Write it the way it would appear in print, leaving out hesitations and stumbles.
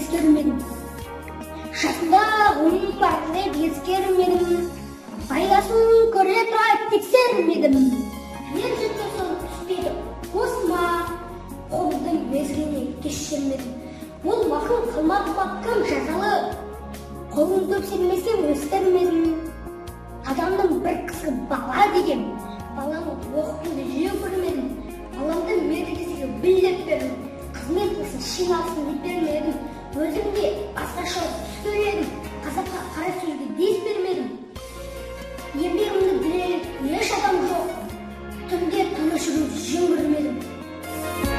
ескермедім. Жасымда ғылым бар деп ескермедім. Пайдасын көре тұра тексермедім. Ер жеткен соң түспеді осы ма? Қобыздың мезгіліне кеш келмедім. Ол мақұл қылмады ма, кім жазалы? Қолын көп сермесем, өстірмедім. Адамның бір қызығы бала деген. Баланы оқытуды жиі көрмедім. Баламды медресеге біл деп бердім. Қызмет қылсын, шен алсын деп бермедім. Өзім де басқаша сөйледім. Қазаққа қара сөзге дес бермедім. Еңбегімді білер еш адам жоқ. Түнде тыныш жүруді жөн көрмедім.